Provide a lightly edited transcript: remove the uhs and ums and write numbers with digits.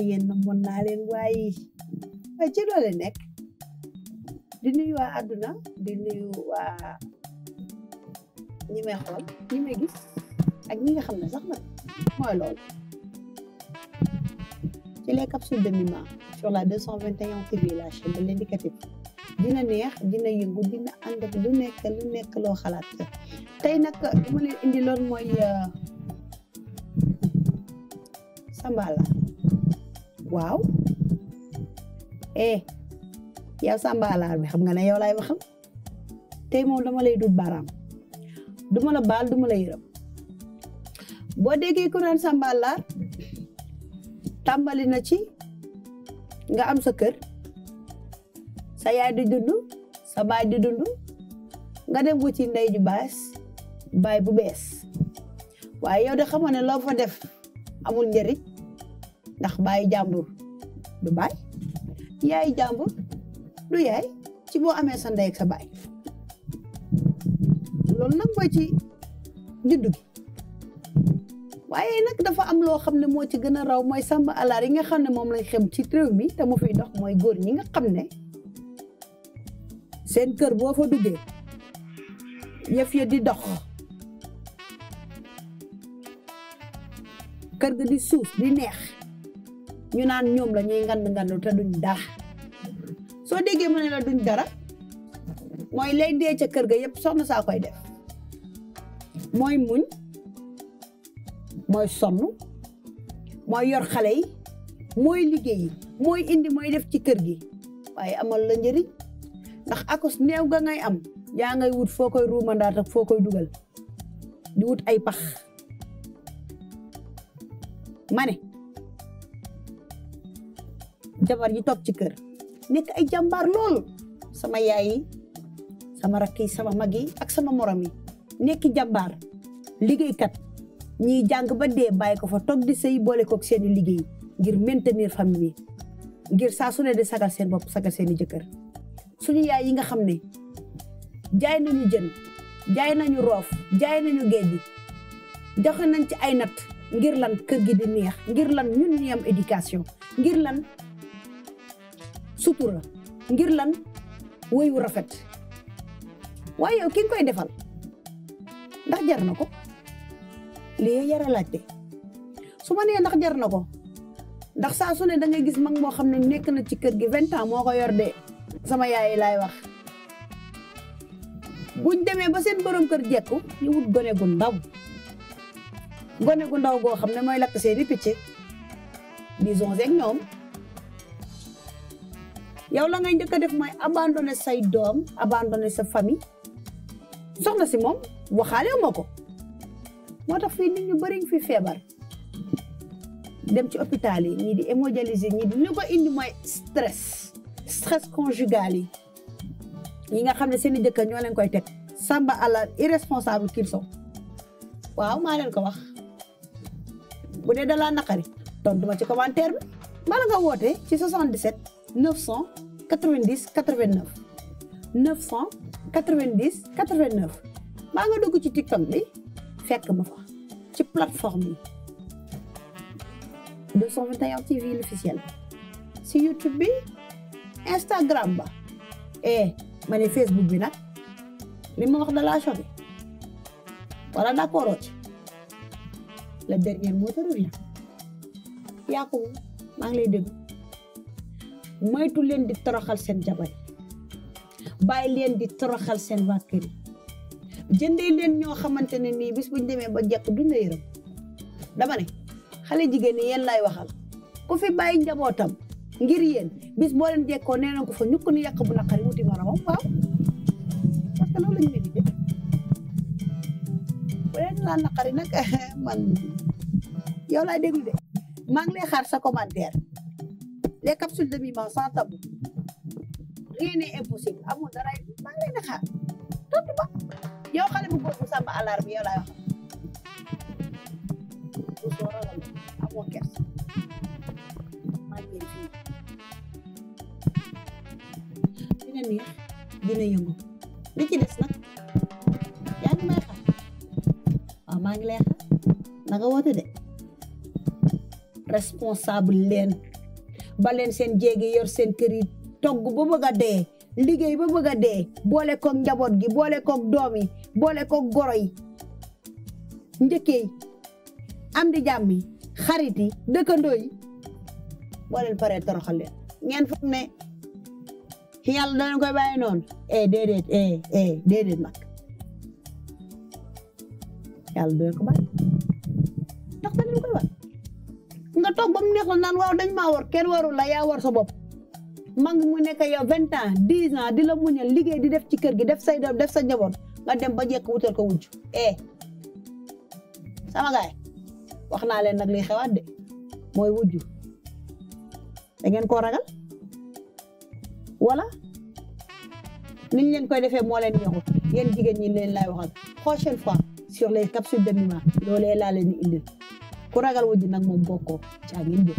yéen namoon naa leen waaye ci loole nekk di nuyu waa àdduna di nuyu waa ñi may xool ñi may gis ak ñi nga xam ne sax nag mooy loolu ci les capsules de Mima sur la 221 TV la chaîne de l'indicatif dina neex dina yëngu dina ànd ak lu nekk loo xalaat tey nag li ma leen indi loon mooy Sambala waaw yow Sambala bi xam nga ne yow laay waxal tey moom dama lay dut baaraam duma la baal duma la yërëm boo déggee ku naan Sambala tàmbali na ci nga am sa kër sa yaay di dund sa baay di dund nga dem wuti ndey ju baay bu bees waaye yow de xamoo ne loo fa def amul njëriñ ndax baay jàmbur du baay yaay jàmbur du yaay ci boo amee sa ndey ak sa baay loolu nag mooy ci juddu gi waaye nag dafa am loo xam ne moo ci gën a raw mooy samba alaar yi nga xam ne moom lañ xem ci réew mi te mu fiy dox mooy góor ñi nga xam ne seen kër boo fa duggee yëf ya di dox kër ga di suuf di neex ñu naan ñoom la ñuy ngand te duñ dara soo déggee ma ne la duñ dara mooy lay dee ca kër ga yëpp soxna saa koy def mooy muñ mooy sonn mooy yor xale yi mooy liggéey mooy indi mooy def ci kër gi waaye amal la njëriñ ndax akos néew ga ngay am yaa ngay wut foo koy ruumandaat ak foo koy dugal di wut ay pax ma ne jabar yi toog ci kër nekk ay jàmbaar lool sama yaay yi sama rakk yi sama mag yi ak sama morom yi nekk jàmbaar liggéeykat ñiy jàng ba dee bàyyi ko fa toog di sëy boole kook seeni liggéey ngir maintenir famille ngir saa su ne di sagal seen bopp sagal seeni jëkkër suñu yaay yi nga xam ne jaay nañu jën jaay nañu roof jaay nañu géej gi joxe nañ ci ay natt ngir lan kër gi di neex ngir lan ñun ñu am éducation ngir lan sutura ngir lan woyu rafet waaye yow ki nga koy defal ndax jar na ko lii yara laajte su ma nee ndax jar na ko ndax saa su ne da ngay gis mag moo xam ne nekk na ci kër gi 20 ans moo ko yor de sama yaay laay wax buñ demee ba seen borom kër jekku ñu wut gone gu ndaw goo xam ne mooy lakk seeni picc disons ak ñoom yow la ngay njëkk a def mooy abandonner say doom abandonner sa famille soxna si moom waxaale moo ko moo tax fii nit ñu bëri fi feebar dem ci hôpital yi ñii di hémodialyse ñii di li ko indi mooy stress conjugal yi nga xam ne seeni jëkkër ñoo leen koy teg samba ala irresponsable qu'ils sont waaw maa leen ko wax bu dee dalaa naqari tontu ma ci commentaire bi bala nga woote ci 77 990 89 990 89 maa nga dugg ci TikTok bi fekk ma fa ci plateforme yi 221 TV l'officiel si YouTube bi Instagram ba ma ne Facebook bi nag li ma wax da laa choqué wala d'accord ci le dernier mot te revient yaa ko maa ngi lay dégg moytu leen di toroxal seen jabar bàyyi leen di toroxal seen waa kër yi jëndee leen ñoo xamante ne nii bis buñ demee ba jekk duñ la yërëm dama ne xale jigéen ñi yéen laay waxal ku fi bàyyi njabootam ngir yéen bis boo leen jekkoo nee na ko fa ñukk ni yàq bu naqari wuti moromam waaw parce que loolu lañu mérité bu leen laa naqari nag man yow laay déglu de maa ngi lay xaar sa commentaire les capsules de Mima sans tabou rien n'est impossible amul dara maa ngi leen di xaar tontu ba yow xale bu góor bu sàmba alarme bi yow laay wax bu soo ragal amoo kers maa ngi leen fii dina neex dina yëngu li ci des nag yaa ngi may xaar waaw maa ngi lay xaar na nga woote de responsable leen ba leen seen jéegi yor seen kër yi togg ba bëgg a dee liggéey ba bëgg a dee boole koog njaboot gi boole koog doom yi boole koog goro yi njëkkee am di jàmm yi xarit yi dëkkandoo yi boo leen paree toroxal leen ngeen foog ne yàlla danañ koy bàyyi noonu déedéet nag yàlla danañ ko bàyyi ndax danañ koy bàyyi nga toog ba mu neex la naan waaw dañ maa war kenn warul la yaa war sa bopp mag mu nekk yow 20 ans 10 ans di la muñal liggéey di def ci kër gi def say doom def sa njaboot nga dem ba jekk wutal ko wujj sama gaay wax naa leen nag liy xewaat de mooy wujju da ngeen koo ragal wala niñ leen koy defee moo leen ñoxut yéen jigéen ñi leen laay waxal prochaine fois sur les capsules de Mima loolee laa leen di indil ku ragal wujju nag moom bokkoo caa ngeen jëf